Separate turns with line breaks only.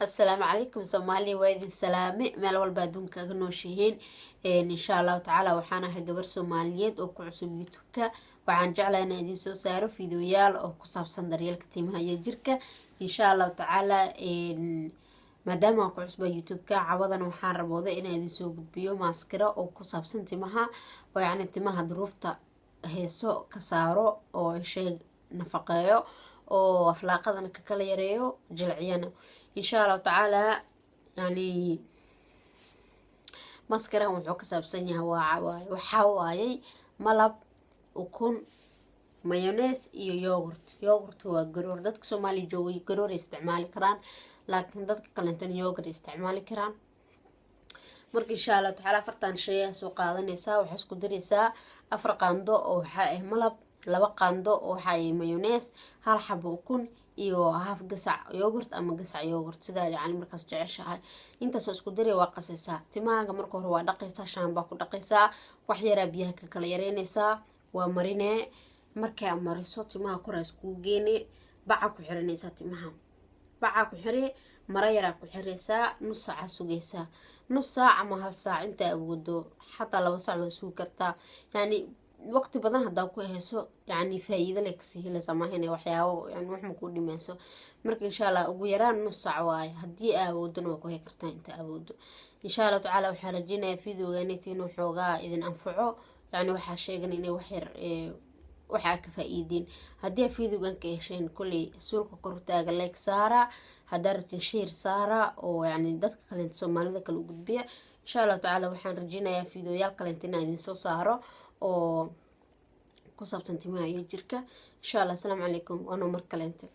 Assalaamu calaykum Soomaaliya, waa idin salaame meel walba adduunka kaga nooshihiin. Insha Allahu tacaala, waxaan ahay gabar Soomaaliyeed oo ku cusub YouTube-ka. Waxaan jeclahay inaan idiin soo saaro fiidiyoyaal oo ku saabsan daryeelka timaha iyo jirka, insha Allahu tacaala. Maadaama aan ku cusba YouTube-ka, cawadan waxaan rabooday inaan idin soo gudbiyo maaskaro oo ku saabsan timaha, oo yacni timaha duruufta heeso ka saaro oo sheeg nafaqeeyo oo aflaaqadana ka kala yareeyo, jilciyana, insha Allahu tacaala. Yani maskarahan wuxuu ka saabsan yahay waxaa waayay malab, ukun, mayonnaise iyo yogurt. Yogurt waa garoor. Dadka Soomaaliya jooga garoor ay isticmaali karaan, laakiin dadka kalentana yogurt isticmaali karaan. Marka insha Allahu tacaala, afartan shay aa soo qaadanaysaa. Waxaa isku daraysaa 4 qaando oo waxaa ah malab, 2 qaando oo waxaa ah mayonnaise, hal xabo ukun iyo half gasac yogurt ama gasac yogurt, sidaa yacni markaas jeceshahay. Intaasoo isku daray waa qasaysaa. Timahaaga marka hore waa dhaqaysaa, shaambaa ku dhaqaysaa, wax yaraa biyaha ka kala yareynaysaa, waa marinee. Markaa mariso timaha koraa iskugu geene, baca ku xiranaysaa. Timaha bacaa ku xiri, mara yaraa ku xiraysaa, nus saaca sugaysaa, nus saac ama hal saac intaa awoodo, xataa 2 saac waa sugi kartaa. Yani waqti badan haddaa ku hayso, yani faa-iido leh kasii helaysaa, maahine waxyaabo yani wax ma kuu dhimeyso. Marka insha Allah ugu yaraan nus saac waaye. Haddii awoodona waa ku hay kartaa inta awoodo, insha Allahu tacaala. Waxaa rajeynayaa videoganit inuu xoogaa idin anfaco, yani waxaa sheegan inay waxyar waxaa ka faa-iideen. Haddii aa videogan ka hesheen, kolley suulka kortaaga, like saara, haddaa rabtiin share saara, oo yani dadka kaleenta Soomaalida kale u gudbiya, insha Allahu tacaala. Waxaan rajeynayaa videoyaal kaleenta inaan idin soo saaro oo ku saabsan timaha iyo jirka, insha Allah. Asalaamu calaykum, waanoo mar kaleente.